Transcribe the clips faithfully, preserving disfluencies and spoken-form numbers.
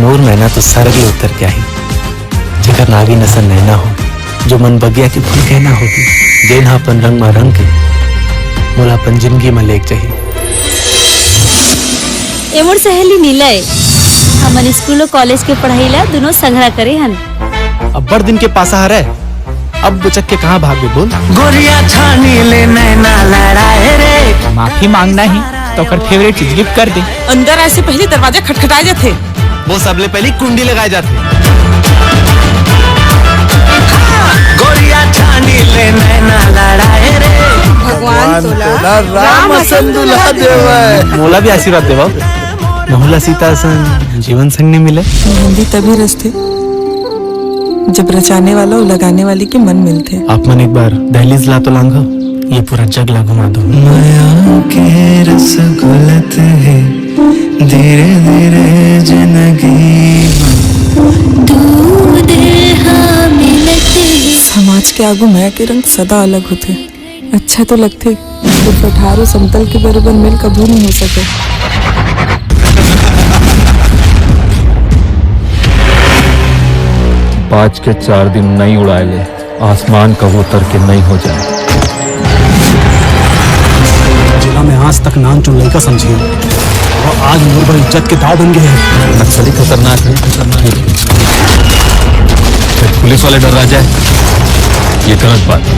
मोर मैना तो सरग ले उतर के आही, जेकर नागिन असन नैना हो, जो मन बगिया के फूल कहना होही, जेन ह अपन रंग म रंग के मोला अपन जिंदगी म लेके जाही। ए मोर सहेली निलय, हमन स्कूल अउ कॉलेज के पढ़ाई ला दुनों संघरा करे हन। अब्बड़ दिन के पासा हरय, अब बुचक के कहाँ भागबे बोल? गोरिया छानी ले नैना लड़ाए रे। माफी मांगना ही तो ओकर फेवरेट चीज गिफ्ट कर दे। अंदर आए से पहले दरवाजा खटखटाए जाथे। वो सबले पहली कुंडी लगाए जाथे। गोरिया छानी ले नैना लड़ाए रे। भगवान तोला राम असन दुल्हा देवय। मोला भी आशीर्वाद देवा। मोहला सीता असन जीवन संग नहीं मिले। मेहंदी तभी रचथे जब रचाने वाला अउ लगाने वाली के मन मिलथे। आप मन एक बार दहलीज ला तो लांघो, ये पूरा जग ला घुमा दो। मया के रस घुलत हे धीरे धीरे जिंदगी म। दू देहा मिलत हे। समाज के आगू मया के रंग सदा अलग होथे। अच्छा तो लगथे, सिर्फ अठारह समतल के बरोबर मेल कभू नहीं हो सके। पाँच के चार दिन नहीं उड़ाए ले, आसमान कबूतर के नहीं हो जाए। जिला में आज तक नानचुन लइका समझे, अउ आज मोर बर इज्जत के दाव बन गए हे। नक्सली खतरनाक हे, खतरनाक हे। पुलिस वाले डर्रा जाए, ये गलत बात हे।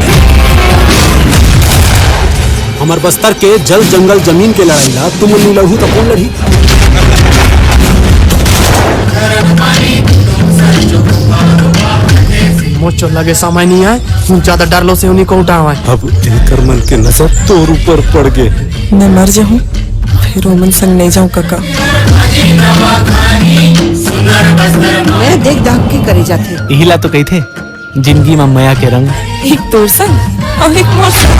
हमर बस्तर के जल जंगल जमीन के लड़ाई ला तुमन नइ लड़हू त कोन लड़ही? मोर चोला के समय नहीं आए, ज्यादा डर लो से उन्हीं को उठावा है। अब एकर मन के नजर तोर ऊपर पड़ गए। मैं मर जाऊं, फिर ओमन संग नहीं जाऊं काका। मैं देख दाख के करे जाथे। इही ला तो कहिथे, जिंदगी म मया के रंग। एक तोर संग अउ एक मोर संग।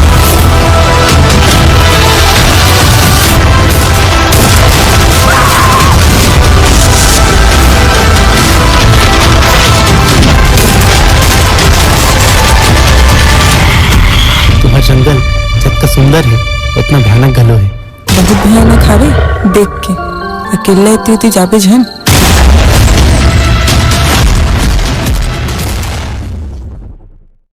तुम्हार जंगल जतका सुंदर हे, उतना भयानक घलो हे। बहुत भयानक हावे, देख के अकेल्ला एती ओती जाबे झन।